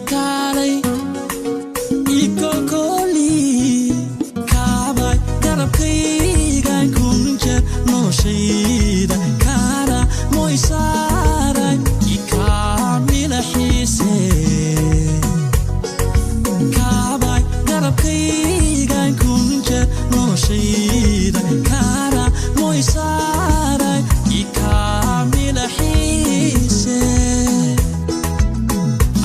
Ikaalay ikolkoli, kaabay garabkaygan kunjeer noloshayda kaara moysaaray ikaamila xiise. Kaabay garabkaygan kunjeer noloshayda kaara moysaaray ikaamila xiise.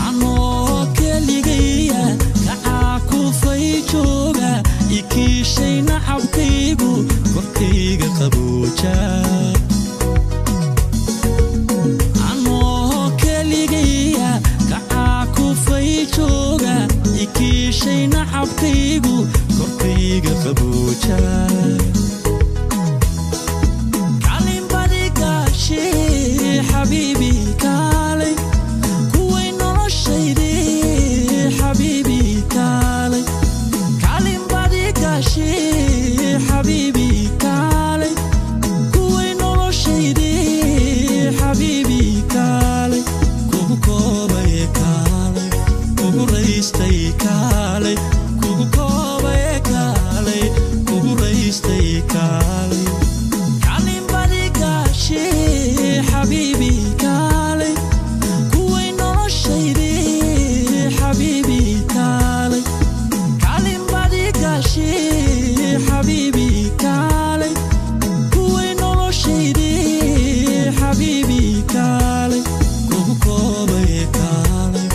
Anoo keligaya kacaa kufay jooga, ikiishay nacabkaygu korkayga qabooja. Anoo keligaya kacaa kufay jooga, ikiishay nacabkaygu korkayga qabooja. Kalinbadigaashe xabiibi kaalay, kuway noloshayde xabiibi kaalay. Kalinbadigaashe xabiibi kaalay, kuway noloshayde xabiibi kaalay. Kugu koobay kaalay, kugu raystay kaalay, kugu koobay kaalay, kugu raystay kaalay. Kalinbadigaashe xabiibi kaalay, kuway noloshayde xabiibi kaalay. Kalinbadigaashe xabiibi kaalay, kuway noloshayde xabiibi kaalay. Kugu koobay kaalay,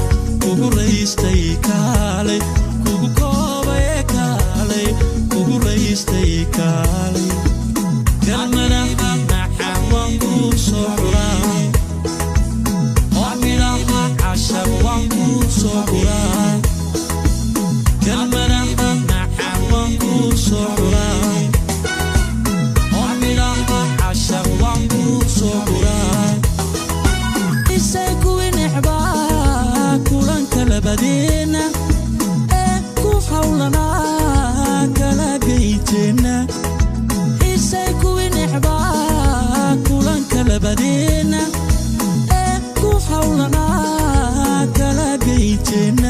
kugu raystay kaalay, kugu koobay kaalay, kugu raystay kaalay. Kelmada macaan waan kuu soo xuraa, oo midhaha cashar waan kuu soo guraa. Kelmada macaan waan kuu soo xuraa, oo midhaha cashar waan kuu soo guraa. Isay kuwii necbaa kulanka labadeena ee ku hawlanaa kala geyteena. Isay kuwii necbaa kulanka labadeena ee ku hawlanaa kala geyteena.